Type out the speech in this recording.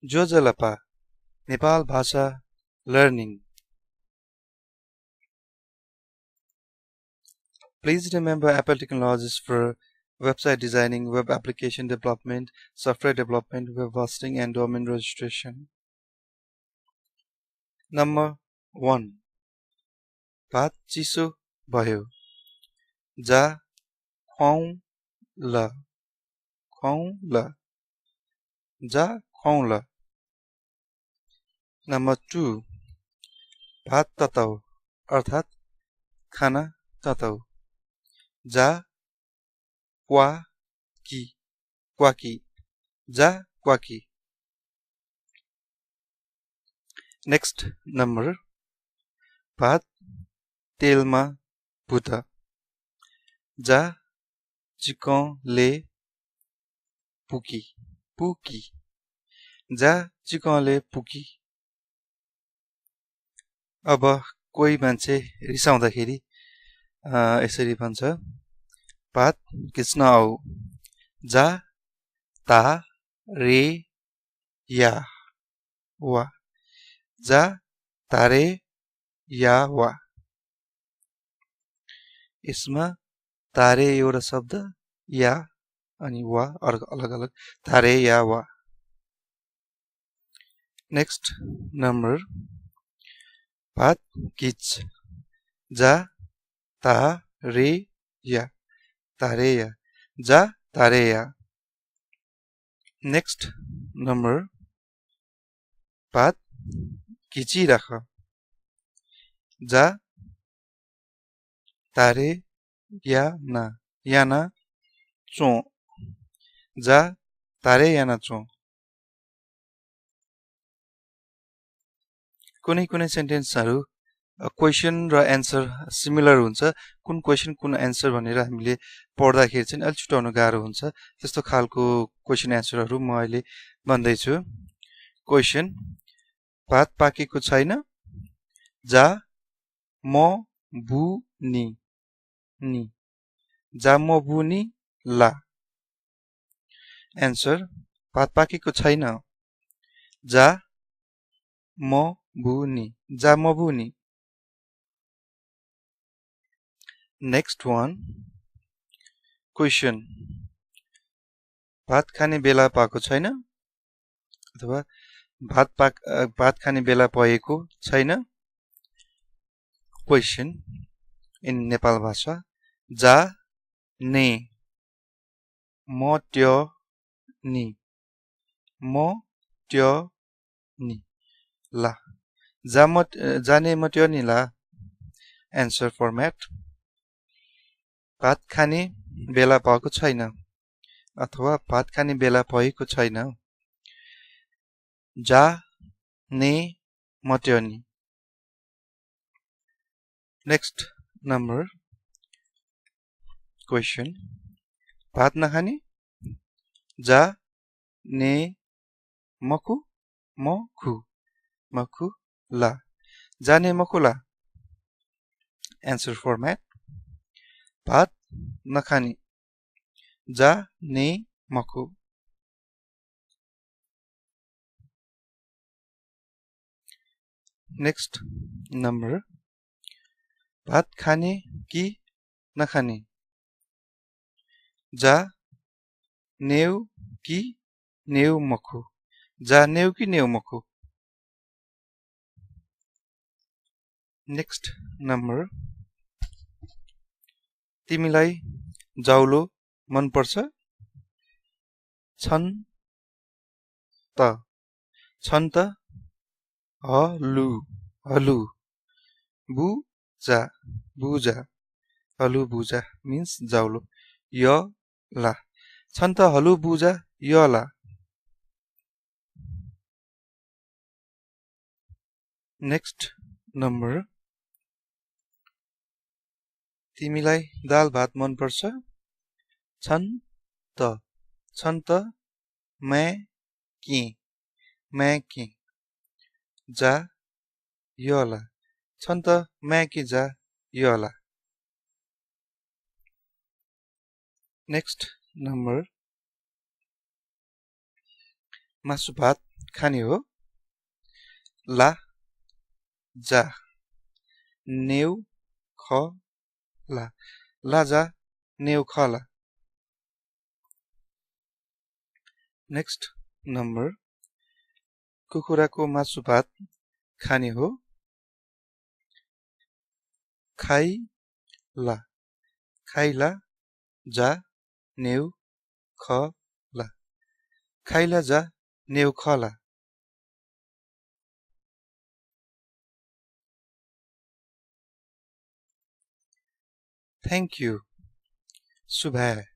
जोजलपा नेपाल भाषा learning. Please remember Apple Technologies for website designing, web application development, software development, web hosting, and domain registration. Number 1. भात चिसो भयो जा खुवाउँ ल जा खुवाउँ ल. Number 2. भात तताउ अर्थात खाना तताउ जा क्वाकी जा क्वाकी. Next number. भात तेलमा भुट जा चिकनले पुकी जा चिकनले पुकी. अब कोही मान्छे रिसाउँदाखेरि यसरी भन्छ भात खिच्न आऊ जा ता रे या वा जा तारे या वा. यसमा तारे एउटा शब्द या अनि वा अलग अलग तारे या वा. Next number. भात खिच जा ता रे या तारे या जा तारे या. Next number. भात खिचिराख जा तारे या ना चो जा तारे या ना चो. कुनै कुनै सेन्टेन्सहरु क्वेशन र एन्सर सिमिलर हुन्छ. कुन क्वेशन कुन एन्सर भनेर हामीले पढ्दाखेरि चाहिँ अलि छुटाउन गाह्रो हुन्छ. त्यस्तो खालको क्वेशन एन्सरहरु म अहिले भन्दै छु. क्वेशन. भात पाकेको छैन जा म बुनी जा म बुनी ला. एन्सर. भात पाकेको छैन जा म बुनी. Next one. क्वेशन. भात खाने बेला पाएको छैन अथवा भात खाने बेला भएको छैन. क्वेशन इन नेपाल भाषा जा ने म त्यो नि ला जाने म त्यो नि ला. Answer format. भात खाने बेला भएको छैन अथवा भात खाने बेला भएको छैन जा ने म त्यो नि. Next number. क्वेशन. भात नखाने जा ने मखु ला जाने मखु ला. Answer format. भात नखाने जा ने मखु. Next number. भात खाने कि नखाने जा नेउ कि नेउ मखु जा नेउ कि नेउ मखु. Next number. तिमीलाई जाउलो मन पर्छ छन् त हलु बुजा हलु बुजा means जाउलो य ला छन् त हलु बुजा य ला. Next number. तिमीलाई दाल भात मन पर्छ छन् त मैं कि जा यो ला छन् त मैं कि जा यो ला. Next number. मासु भात खाने हो ला जा नेउ ख ला जा नेउ खला नेक्स्ट नम्बर कुखुराको मासु भात खाने हो खाइला जा नेउ खला खाइला जा नेउ खला Thank you. Subha.